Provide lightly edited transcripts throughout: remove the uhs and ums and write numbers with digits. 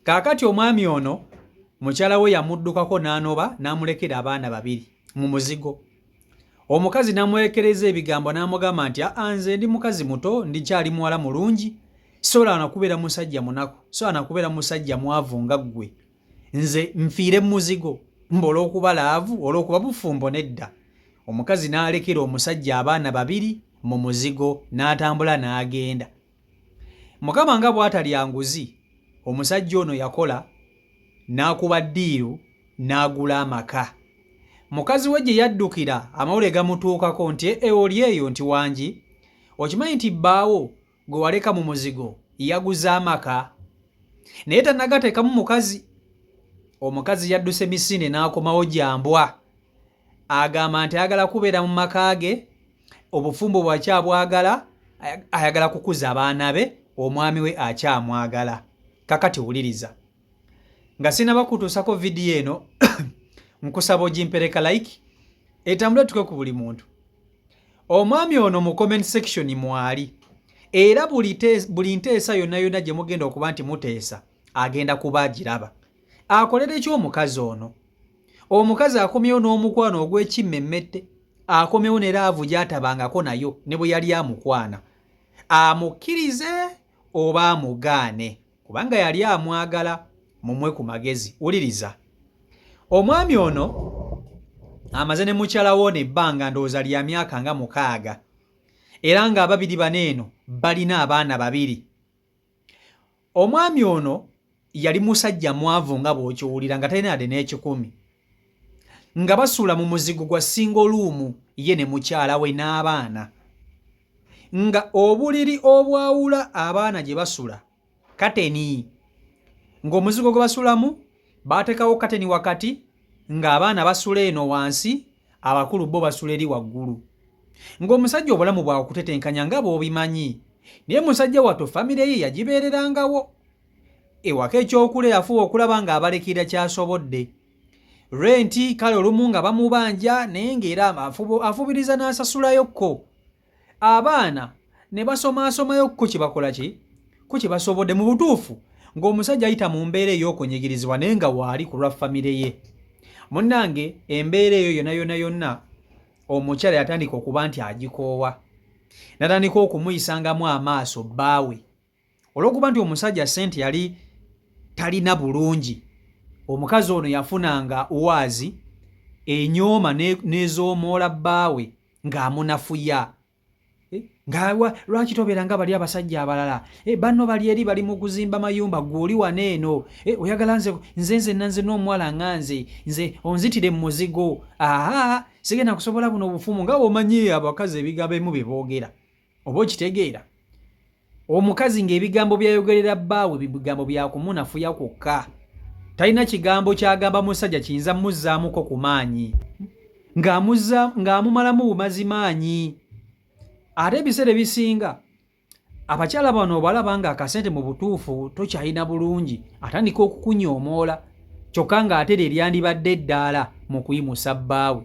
Kaakati omwami ono mukyala we yamuddukako n'anoba n'amulekera abaana babiri mu muzigo. Omukazi n'amwerekereza ebigambo n'amugamba nti aa nze ndi mukazi muto, ndikyali muwala mulungi, sobola nakubeera musajja munaku, sobola nakubeera musajja mwavu nga ggwe. Nze nfiire mu muzigo mbu olw'okuba laavu, olw'okuba bufumbo nedda. Omukazi n'alekera omusajja abaana babiri mu muzigo n'atambula n'agenda. Mukama nga bw'atalya nguzi, omusajja ono yakola n'akuba ddiiru n'agula amaka. Mukazi we gye yaddukira amawulire gamutuukako nti ee oli eyo nti wangi okimanyi nti bbaawo gwe waleka mu muzigo yaguze amaka naye tannagateekamu mukazi. Omukazi yadduse misinde n'akomawo gyambwa agamba nti ayagala kubeera mu maka ge, obufumbo bwakyabwagala, ayagala kukuza abaana be, omwami we akyamwagala. Kakati wuliriza nga sinaba kutuusako vidiyo eno, nkusaba ogimpereka like etambule tuke ku buli muntu. Omwami ono mu comment section mwali era buli nteesa yonna yonna gye mugenda okuba nti muteesa agenda kuba agiraba. Akolere ki omukazi ono? Omukazi akomyewo n'omukwano ogw'ekimmemmette, akomyewo ne laavu gy'atabangako nayo ne bwe yali amukwana. Amukkirize oba amugaane, kubanga yali amwagala, mumwe ku magezi. Wuliriza. Omwami ono amaze ne mukyala we ono ebbanga ndowooza lya myaka nga 6, era ng'ababiri bano eno balina abaana babiri. Omwami ono yali musajja mwavu nga bw'okiwulira, nga talina yadde n'ekikumi, nga basula mu muzigo gwa single room ye ne mukyala we n'abaana, nga obuliri obwawula abaana gye basula kateni, ng'omuzigo gwe basulamu baateekawo kateni wakati, ng'abaana basula eno wansi, abakulu bo basula eri waggulu. Ng'omusajja obulamu bwakutetenkanya nga bw'obimanyi, naye musajja wattu famire ye yagibeererangawo. Ewaka ekyokulya yafuba okulaba ng'abalekera ky'asobodde. Renti kale olumu nga bamubanja, naye ng'era afubiriza n'asasulayokko. Abaana ne basomaasomayokko kye bakola ki ko kye basobodde. Mu butuufu ng'omusajja ayita mu mbeera ey'okunyigirizibwa naye nga waali ku lwa famire ye. Munnange embeera eyo yonna yonna yonna omukyala yatandika okuba nti agikoowa, n'atandika okumuyisangamu amaaso bbaawe. Olw'okuba nti omusajja ssente yali talina bulungi, omukazi ono yafunanga waazi enyooma n'ezoomoola bbaawe ng'amunafuya. Nga lwaki tobeera nga bali abasajja abalala? Banno bali eri bali mu kuzimba mayumba, ggwe oli wano eno. Oyagala nze nze nzenna nze n'omuwala nga nze nze onzitire mu muzigo. Aha, sigenda kusobola buno obufumu nga bw'omanyi abakazi ebigambo ebimu bye boogera. Oba okitegeera? Omukazi ng'ebigambo by'ayogerera bbaawe bigambo bya kumunafuya kwokka. Talina kigambo ky'agamba musajja kiyinza muzzaamuko ku maanyi. Ng'amumalamu bumazi maanyi. Ate ebiseera ebisinga abakyala bano obalaba ng'akasente mu butuufu tokyalina bulungi, atandika okukunyoomoola kyokka ng'ate lye lyandibadde eddaala mu kuyimusa bbaawe.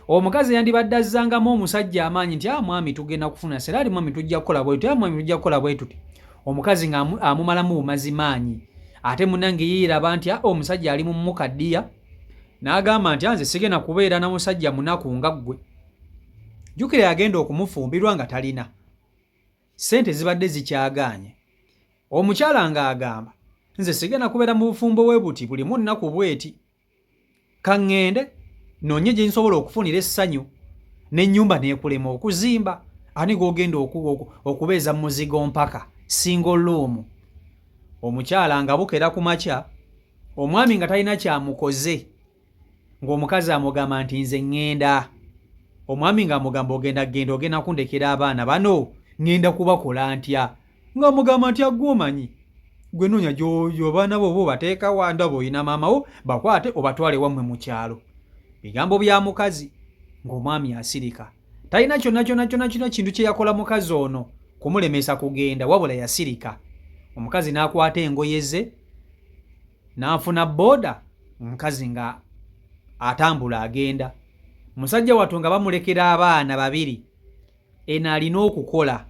Omukazi yandibadde azzangamu omusajja amaanyi nti a mwami tugenda kufuna seraali, mwami tujja kukola bwe tuti, mwami tujja kukola bwe tuti. Omukazi nga amumalamu bumazi maanyi. Ate munnange yeeraba nti a omusajja ali mu mukaddiya, n'agamba nti nze sigenda kubeera na musajja munaku nga ggwe. Jjukira yagenda okumufumbirwa nga talina ssente, zibadde zikyagaanye. Omukyala ng'agamba nze sigenda kubeera mu bufumbo bwe buti bulimu nnaku bweti, ka ŋŋende noonye gye nsobola okufunira essanyu n'ennyumba neekulema okuzimba. Ani gw'ogenda okubeeza mu muzigo mpaka single room? Omukyala nga bukera ku makya, omwami nga talina kyamukoze, ng'omukazi amugamba nti nze ŋŋenda. Omwami ng'amugamba ogenda genda, ogenda kundekera abaana bano, ŋŋenda kubakola ntya? Ng'amugamba nti aggwe omanyi gwe noonya gy'abaana bo oba obateeka wa, ndaba olina maama wo, bakwate obatwale wammwe mu kyalo. Bigambo bya mukazi ng'omwami asirika. Talina kyonna kyonna kyonna kyonna kintu kye yakola mukazi ono kumulemesa kugenda, wabula yasirika. Omukazi n'akwata engoye ze n'afuna booda, omukazi nga atambula agenda. Musajja wattu nga bamulekera abaana babiri, eno alina okukola,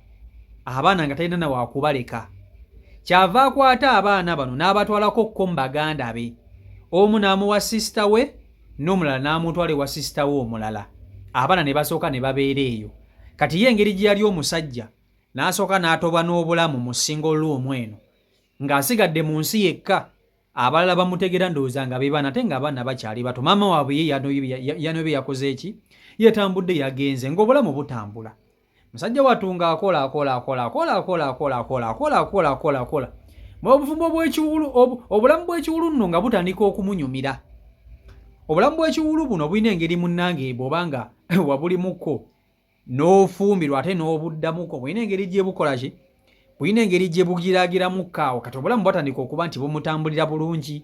abaana nga talina na wakubaleka. Kyava akwata abaana bano n'abatwalako ko mu baganda be, omu n'amuwa sisita we n'omulala n'amutwala ewa sisita we omulala, abaana ne basooka ne babeera eyo. Kati ye engeri gye yali omusajja n'asooka n'atobwa n'obulamu mu single room eno ng'asigadde mu nsi yekka. Abalala bamutegera ndowooza nga bebaana, ate nga abaana bakyali bato. Maama waabwe ye yanobye, yakoze eki, yetambudde, yagenze ng'obulamu butambula. Musajja wattu ng'akola, akola, akola, akola, akola, akola, akola, akola, akola, akola, akola obufumbo bw'ekiwulu. Obulamu bw'ekiwulu nno nga butandika okumunyumira. Obulamu bw'ekiwulu buno bulina engeri, munnange, bw'oba nga wabulimuko n'ofumbirwa ate n'obuddamuko, bulina engeri gye bukola ki, bulina engeri gye bugiragiramuko awo. Kati obulamu bwatandika okuba nti bumutambulira bulungi,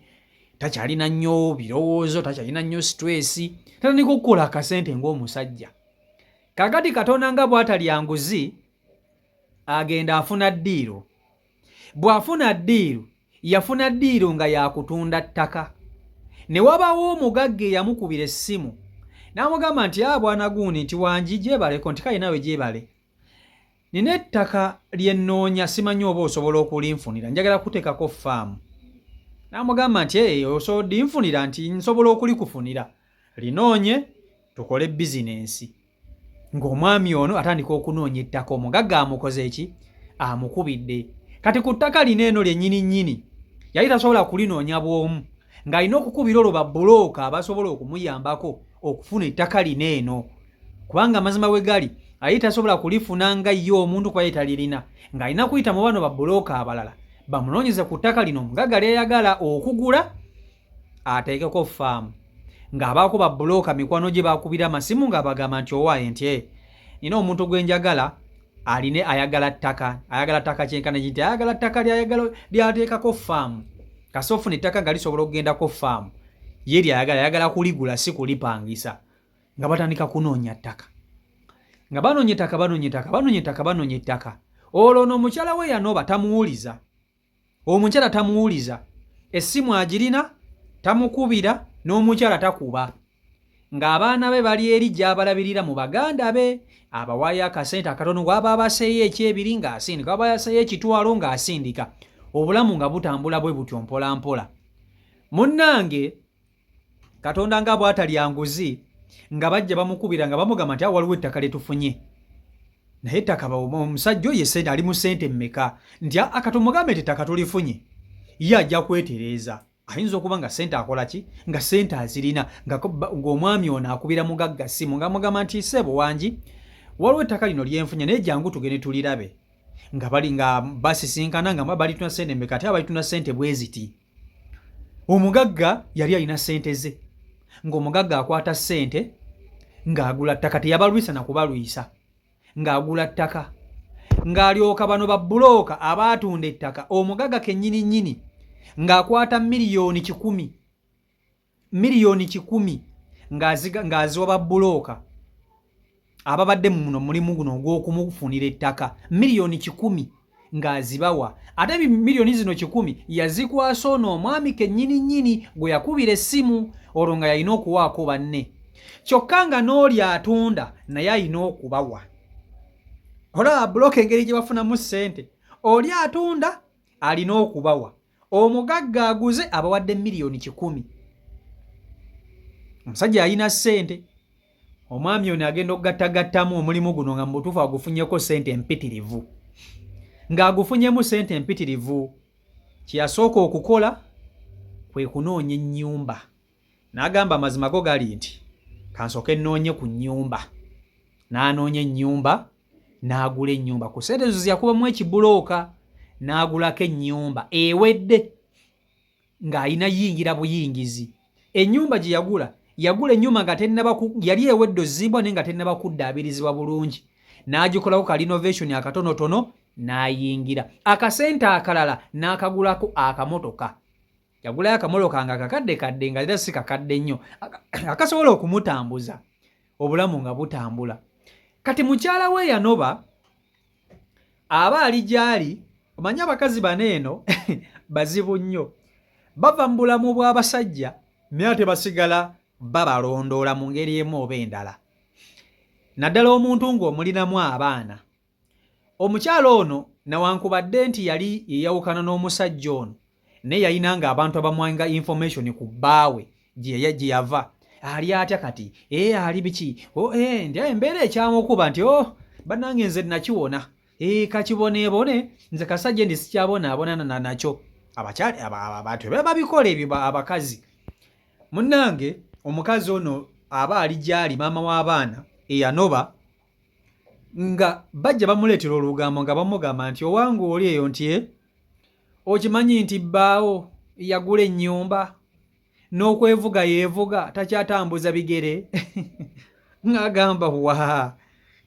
takyalina nnyo birowoozo, takyalina nnyo stress, tatandika okukola akasente ng'omusajja. Kakati Katonda nga bw'atalya nguzi, agenda afuna deal. Bw'afuna deal, yafuna deal nga yakutunda ttaka, ne wabaawo omugagga eyamukubira essimu n'amugamba nti, "A bwana gundi," nti, "wangi, gyebaleko." Nti, "Kale naawe gyebale, nina ettaka lyennoonya, simanyi oba osobola okulinfunira, njagala kuteekako faamu." N'amugamba nti, "Ee, osobola linfunira?" Nti, "Nsobola okulikufunira, linoonye tukole bizinensi." Ng'omwami ono atandika okunoonya ettaka, omugagga amukoze eki, amukubidde. Kati ku ttaka lino eno lyennyini nnyini yali tasobola kulinoonya bw'omu, ng'alina okukubira olwo babbulooka abasobola okumuyambako okufuna ettaka lino eno, kubanga amazima bwe gali ali tasobola kulifuna nga ye omuntu, kuba ye talirina, ng'alina kuyita mu bano babbulooka abalala bamunoonyeze ku ttaka lino omugagga lyayagala okugula ateekeko faamu. Ng'abaako babbulooka mikwano gye bakubira amasimu ng'abagamba nti, "Owaaye," nti, "e nina omuntu gwe njagala aline, ayagala ttaka, ayagala ttaka kyenkana nti ayagala ttaka lyayagala lyateekako faamu. Kasi ofuna ettaka nga lisobola okugendako faamu, ye lyayagala, ayagala kuligula si kulipangisa." Nga batandika kunoonya ttaka, nga banoonya ettaka, banoonya ettaka, banoonya ettaka, banoonya ettaka. Olwo ono omukyala we yanoba tamuwuliza, omukyala tamuwuliza, essimu agirina tamukubira, n'omukyala takuba, ng'abaana be bali eri gy'abalabirira mu baganda be, abawaayo akasente akatono, waba abaseeyo ekyebiri ng'asindika, waba yaseeyo ekitwalo ng'asindika. Obulamu nga butambula bwe butyo mpola mpola. Munnange, Katonda nga bw'atalya nguzi, nga bajja bamukubira nga bamugamba nti, "Waliwo ettaka lye tufunye, naye ettaka, omusajja oyo sente ali mu sente mmeka?" Nti, "Akatumugambe nti ettaka tulifunye, ye ajja kwetereeza, ayinza okuba nga sente akola ki, nga sente azirina." Ng'omwami ono akubira mugagga simu nga mugamba nti, "Seebo wangi, waliwo ettaka lino lyenfunye, naye jangu tugende tulirabe." Nga bali nga basisinkana, nga balituna sente mmeka? Ate abalituna sente bwe ziti. Omugagga yali alina sente ze, ng'omugagga akwata sente ng'agula ttaka, teyabalwisa na kubalwisa, ng'agula ttaka, ng'alyoka bano babbulooka abaatunda ettaka, omugagga kennyini nnyini ng'akwata 100,000,000, 100,000,000 ng'aziwa babbulooka ababadde muno mulimu guno ogw'okumufunira ettaka, 100,000,000 ng'azibawa. Ate 100,000,000 zino yazikwasa ono omwami kennyini nnyini gwe yakubira essimu, olwo nga yalina okuwaako banne, kyokka nga n'oli atunda naye alina okubawa. Olaba bulooka engeri gye bafunamu ssente, oli atunda alina okubawa, omugagga aguze abawadde 100,000,000. Omusajja alina ssente. Omwami ono agenda okugattagattamu omulimu guno nga mu butuufu agufunyeko ssente empitirivu, ng'agufunyemu ssente empitirivu. Kyeyasooka okukola kwe kunoonya ennyumba, n'agamba, amazima go gali nti kansooke nnoonye ku nnyumba. N'anoonya ennyumba, n'agula ennyumba ku ssente ezo zeyakubamu ekibulooka, n'agulako ennyumba ewedde ng'alina yingira buyingizi. Ennyumba gye yagula, yagula ennyumba nga tennaba, yali ewedde ozimbwa naye nga tennaba kuddaabirizibwa bulungi, n'agikolako ka renovation akatonotono n'ayingira. Akasente akalala n'akagulako akamotoka, yagulayo akamotoka nga kakadde kadde, nga era si kakadde nnyo, akasobola okumutambuza. Obulamu nga butambula. Kati mukyala we yanoba aba ali gy'ali, omanyi abakazi bano eno bazibu nnyo, bava mu bulamu bw'abasajja naye ate basigala babalondoola mu ngeri emu oba endala, naddala omuntu ng'omulinamu abaana. Omukyala ono nawankubadde nti yali yeyawukana n'omusajja ono, naye yayinanga abantu abamuwanga information ku bbaawe gye yava, ali atya kati, ee ali biki, oh, ee nti embeera ekyamukuba nti oh bannange nze nakiwona, ee kakiboneebone, nze kasajja ndi sikyabonaabona nakyo. Abakyali abantu baba babikola ebyo abakazi. Munnange omukazi ono aba ali gyali maama w'abaana eyanoba, nga bajja bamuleetera olugambo nga bamugamba nti owange oli eyo nti okimanyi nti bbaawo yagula ennyumba n'okwevuga yeevuga takyatambuza bigere. Ng'agamba wa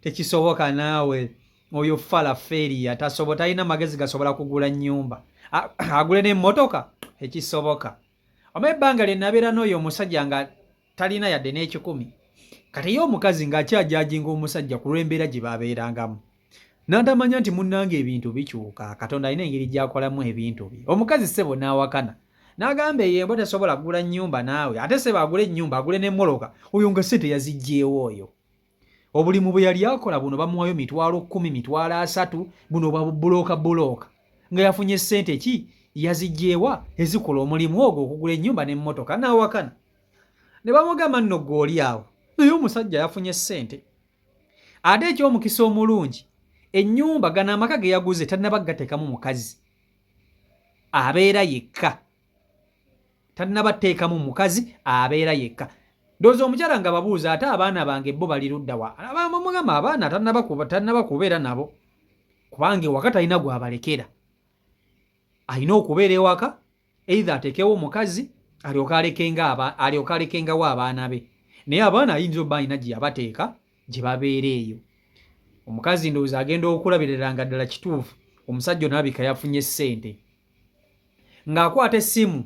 tekisoboka naawe, oyo fala feeriya tasobola, talina magezi gasobola kugula nnyumba, agule n'emmotoka, ekisoboka. Oba ebbanga lye nabeera n'oyo omusajja nga talina yadde n'ekikumi. Kati ye omukazi ng'akyajajinga omusajja ku lw'embeera gye babeerangamu, n'atamanya nti munnange ebintu bikyuka, Katonda alina engeri gy'akolamu ebintu bye. Omukazi ssebo n'awakana n'agamba eyo embwa tesobola kugula nnyumba naawe, ate ssebo agule ennyumba agule n'emmoloka, oyo nga ssente yaziggyeewo. Oyo obulimu bwe yali akola buno bamuwayo 100,000, 30,000, buno bwa bulooka bulooka, nga yafunye ssente ki yaziggyeewa ezikola omulimu ogwo okugula ennyumba n'emmotoka? N'awakana ne bamugamba nno gwe oli awo, naye omusajja yafunye ssente. Ate eky'omukisa omulungi, ennyumba gano amaka ge yaguze tannaba gateekamu mukazi, abeera yekka, tannaba teekamu mukazi, abeera yekka. Ndowooza omukyala nga babuuza ate abaana bange bo bali ludda wa? Bamugamba abaana tannaba kubeera nabo, kubanga ewaka talina gwabalekera, alina okubeera ewaka, either ateekewo omukazi alyoke alekengawo abaana be, naye abaana ayinza obba alina gye yabateeka gye babeera eyo. Omukazi ndowooza agenda okulabirira nga ddala kituufu omusajja ono alabika yafunye ssente, ng'akwata essimu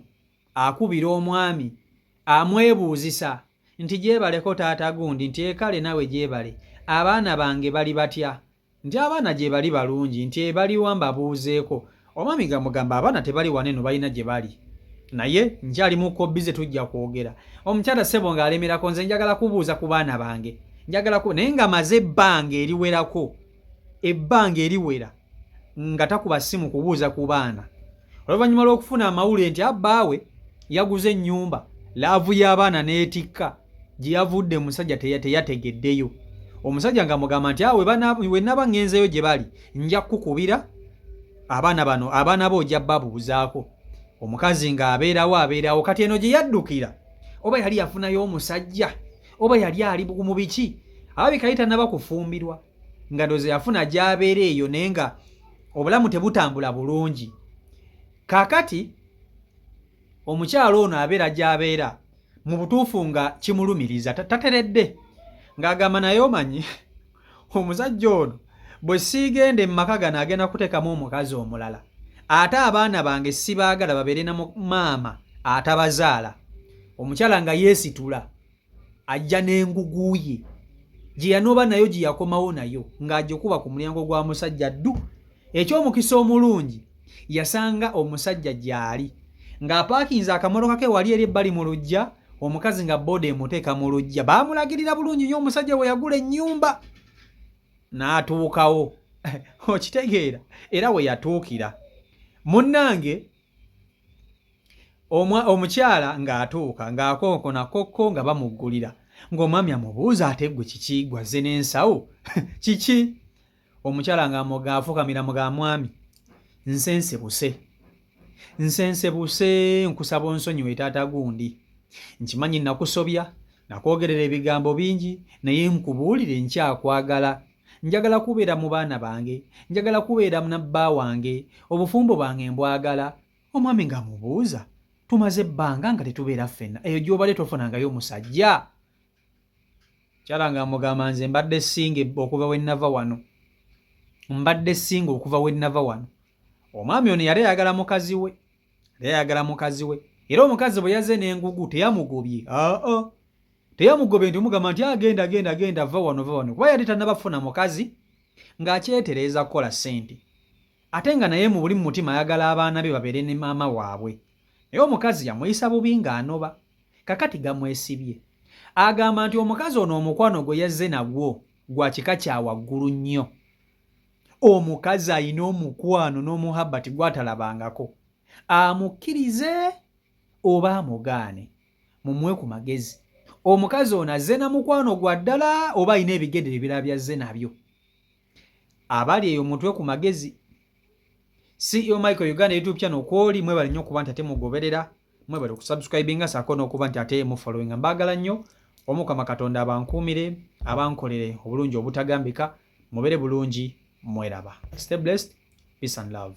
akubira omwami amwebuuzisa nti gyebaleko taata gundi, nti ekale nawe gyebale, abaana bange bali batya? Nti abaana gye bali balungi, nti ebaliwa mbabuuzeeko. Omwami gamugamba abaana tebali wano eno, balina gye bali, naye nkyali mu kobbize tujja kwogera. Omukyala ssebo ng'alemerako, nze njagala kubuuza ku baana bange, njagala ku, naye nga maze ebbanga eriwerako, ebbanga eriwera nga takuba ssimu kubuuza ku baana. Oluvannyuma lw'okufuna amawulire nti abbaawe yaguze ennyumba, laavu y'abaana n'etikka gye yavudde omusajja teyategeddeyo. Omusajja nga mugamba nti awe we naba ŋŋenzeeyo gye bali nja kukukubira, abaana bano abaana bo ojja babuuzaako. Omukazi ng'abeerawo abeerawo. Kati eno gye yaddukira, oba yali yafunayo omusajja oba yali ali mu biki, alabika yali tannaba kufumbirwa, nga ndowooza yafuna gy'abeera eyo, naye nga obulamu tebutambula bulungi. Kaakati omukyala ono abeera gy'abeera mu butuufu nga kimulumiriza, tateredde, ng'agamba naye omanyi omusajja ono bwe siigende mu maka gano agenda kuteekamu omukazi omulala, ate abaana bange sibaagala babeere na maama atabazaala. Omukyala nga yeesitula ajja n'engugu ye gye yanoba nayo, gye yakomawo nayo, ng'agikuba ku mulyango gwa musajja ddu. Eky'omukisa omulungi yasanga omusajja gy'ali ng'apaakinze akamotoka ke wali eri ebbali mu luggya. Omukazi nga booda emuteeka mu luggya, baamulagirira bulungi nnyo omusajja bwe yagula ennyumba n'atuukawo. Okitegeera? Era we yatuukira munnange, omukyala ng'atuuka ng'akonkona kokko nga bamuggulira, ng'omwami amubuuza ate gwe kiki, gwazze n'ensawo kiki? Omukyala ng'afukamira muga mwami, nsensebuse, nsensebuse, nkusaba onsonyiwe taata gundi, nkimanyi nakusobya, nakwogerera ebigambo bingi, naye nkubuulire nkyakwagala, njagala kubeera mu baana bange, njagala kubeera na bba wange, obufumbo bwange mbwagala. Omwami ng'amubuuza, tumaze ebbanga nga tetubeera ffenna, eyo gy'obadde tofunangayo omusajja? Kyala ng'amugamba nze mbadde singa okuva we nnava wano, mbadde singa okuva we nnava wano. Omwami ono yali ayagala mukazi we, yali ayagala mukazi we, era omukazi bwe yazze n'engugu teyamugobye, aa teyamugobye nti omugamba nti agenda agenda agenda va wano va wano, kuba yali tannabafuna mukazi, ng'akyetereeza kukola ssente, ate nga naye mu buli mu mutima ayagala abaana be babeere ne maama waabwe. Naye omukazi yamuyisa bubi ng'anoba. Kakati gamwesibye. Agamba nti omukazi ono omukwano gwe yazze nagwo gwa kika kya waggulu nnyo. Omukazi alina omukwano n'omuhabati gwatalabangako, amukkirize oba amugaane, mumuwe ku magezi. Omukazi ono azze na mukwano gwa ddala oba alina ebigendere ebirala byazze nabyo? Abali eyo mutwe ku magezi. CEO Michael Uganda YouTube channel kwoli, mwebale nnyo okuba nti ate mugoberera, mwebale okusubscribinga saako n'okuba nti ate mufollowinga. Mbaagala nnyo. Omukama Katonda abankuumire, abankolere obulungi obutagambika. Mubere bulungi, mweraba. Stay blessed, peace and love.